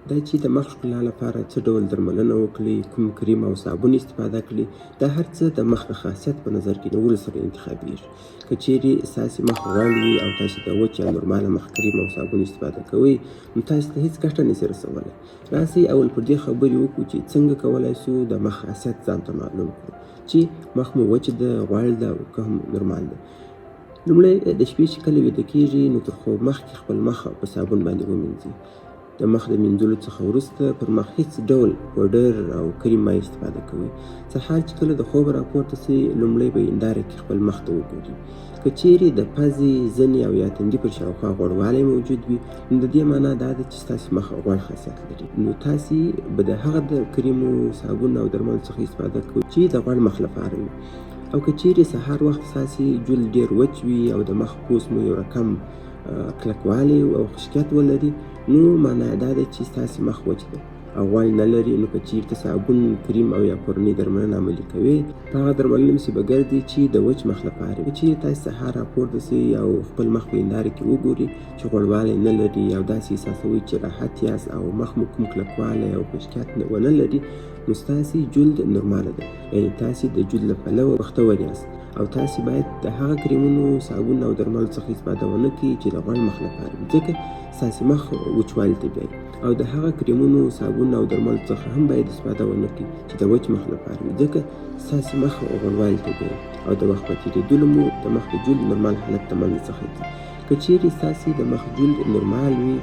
دا چې د مخ ښکلا لپاره څه ډول درملنه وکړي، کوم کریم او صابون استفاده کړي، دا هر څه د مخ د خاصیت په نظر کې نیولو سره انتخابیږي. که چیرې ستاسې مخ غوړ وي او تاسې د وچ یا نورماله مخ کریم او صابون استفاده کوئ، نو تاسې ته هیڅ ګټه نشي رسولی. راسئ اول پر دې خبرې وکړو چې څنګه کولای شو د مخ خاصیت ځان ته معلوم کړو، چې مخ مو وچ ده، غوړ ده او که هم نورمال ده. لومړی، د شپې چې کله ویده کیږئ، نو تر خوب مخکې خپل مخ په صابون باندې ومینځئ. د مخ د مینځلو څخه وروسته پر مخ هیڅ ډول پوډر او کریم مه استفاده کوئ. سهار چې کله د خوبه راپورته شئ، لومړی به هنداره کې خپل مخ ته وګورئ. که چیرې د پزې، زنې او یا تندي پر شاوخوا غوړوالی موجود وي، نو د دې معنا دا ده چې ستاسې مخ غوړ خاصیت لري، نو تاسې به د هغه د کریمو، صابون او درملو څخه استفاده کوئ چې د غوړ مخ لپاره وي. او که چیرې سهار وخت ستاسې جلد ډېر وچ وي او د مخ پوست مو یو رقم کلکوالی او خشکیت ولري، نو معنا یې دا ده چې ستاسې مخ وچ دی او غوړ نه لري. نو که چیرته صابون، کریم او یا کورنۍ درملنه عملي کوئ، په هغه درملنه پسې به ګرځئ چې د وچ مخ لپاره وي. که چیرې تاسې سهار راپورته شئ او خپل مخ په هنداره کې وګورئ چې غوړوالی نه لري او داسې احساسوئ چې راحت یاست او مخ مو کوم کلکوالی او خشکیت ونه لري، نو ستاسې جلد نورماله ده، یعنې تاسې د جلد له پلوه بختور یاست او تاسې باید د هغه کریمونو، صابون او درملو څخه استفاده ونه کړئ چې د غوړ مخ لپاره وي، ځکه ستاسې مخ وچوالي ته بیایي. او د هغه کریمونو، صابون او درملو څخه هم باید استفاده ونه کړئ چې د وچ مخ لپاره وي، ځکه ستاسې مخ غوړوالي ته بیایي او د وخت په تېرېدلو مو د مخ د جلد نورمال حالت ته منځ څخه ځي. که چیرې ستاسې د مخ جلد نورمال وي،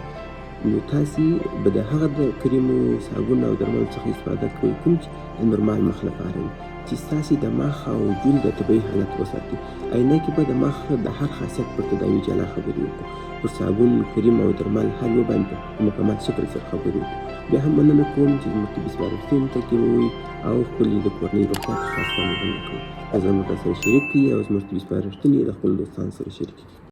نو تاسې به د هغه د کریمو، صابون او درملو څخه استفاده کوئ کوم چې د نورمال مخ لپاره وي، چې ستاسې د مخ او جلد د طبیعي حالت وساتي. آینه کې به د مخ د هر خاصیت پر تداوي جلا خبرې وکړو، پر صابون، کریم او درمل هر یو باندې په مکمل شکل سره خبرې وکړو. بیا هم مننه کوم چې زموږ طبي سپارښتنې تعقیبوئ او خپلې د کورنۍ روغتیا ته خاص پاملرنه کوئ. نظر مو راسره شریک کړئ او زموږ طبي سپارښتنې د خپلو دوستانو سره شریکې کړئ.